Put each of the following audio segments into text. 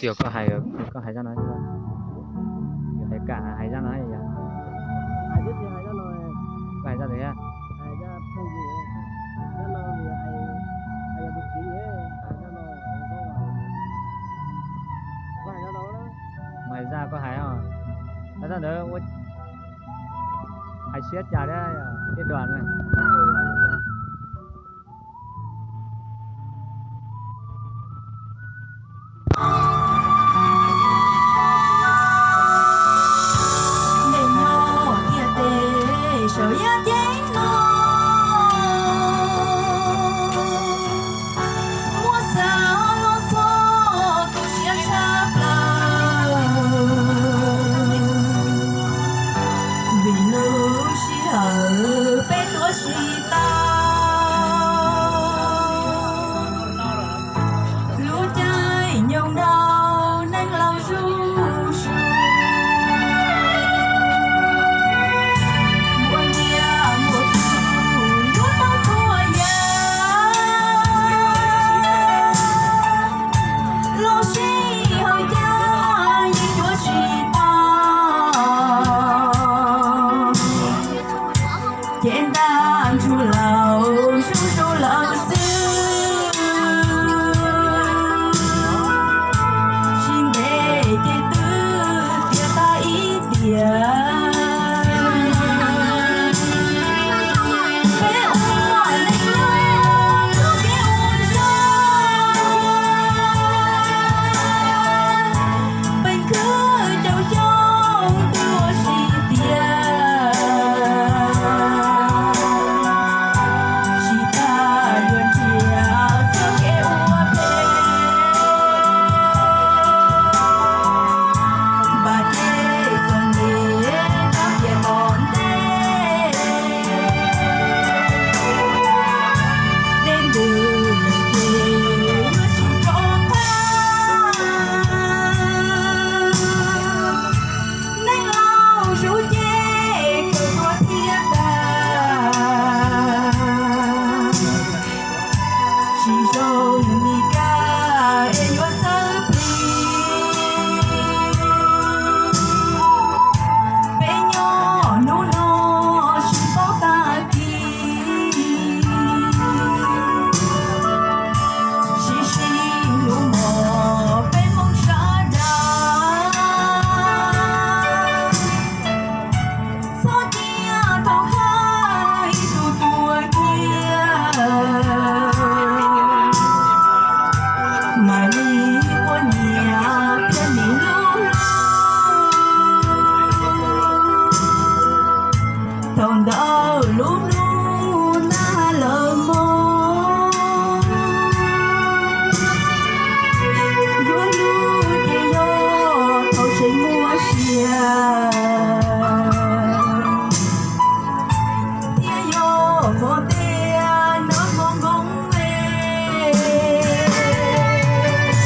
Tias koj hais, koj hais zaj no, yog hais kam hais zaj no, hais zaj twg thiab? Mas hais zaj koj hais os, zaj ntawd hais siab cas thiab, tej duas na. Ntawm nyob tiaj teb saum yaj ceeb no, muab xav los txog tu siab tshaj plaws, vim lub sij hawm peb tuav tsis tau. Lub caij nyoog dhau neeg laus zuj zus, muaj nyiaj muaj txiag yuav tau txhua yam, los sij hawm cas yeej yuav tsis tau. Ces ntaj ntsug laus zuj zus lawm xwb, tsis ntev ces twb tiav tag ib tiam. Peb ua neej nyob lub kev ua zog, peem khwv caum xyoo tuaj tsis tiav, tsis tas yuav nrhiav txoj kev ua phem, npam kev txom nyem rov tiav tom ntej, dej ntws ces yuav tsis rov qab. Neeg laus zuj ces kawg tuag thiab tag, tsis zoo li cas es yuav txawv plig. Peb nyob hnub no tsis paub tag kis, sib sib hlub mos peb Hmoob sawv daws, txhob cia thaum kawg ib tug tuag kiag, mam li quaj nyiav thiab nim hlub hlub. Thaum ntawd lub hnub nag lawm mog, yuav hlub ces yog thaum tseem muaj sia, thiab yog vov tias noj mov nkoos es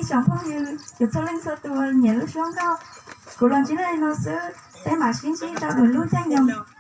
Tsoom phooj ywg, yus txhua leej txhua tus nyiam lub suab nkauj, kuv los ntsib nej no xwb, peb mam sib ntsib rau lwm lub caij nyoog.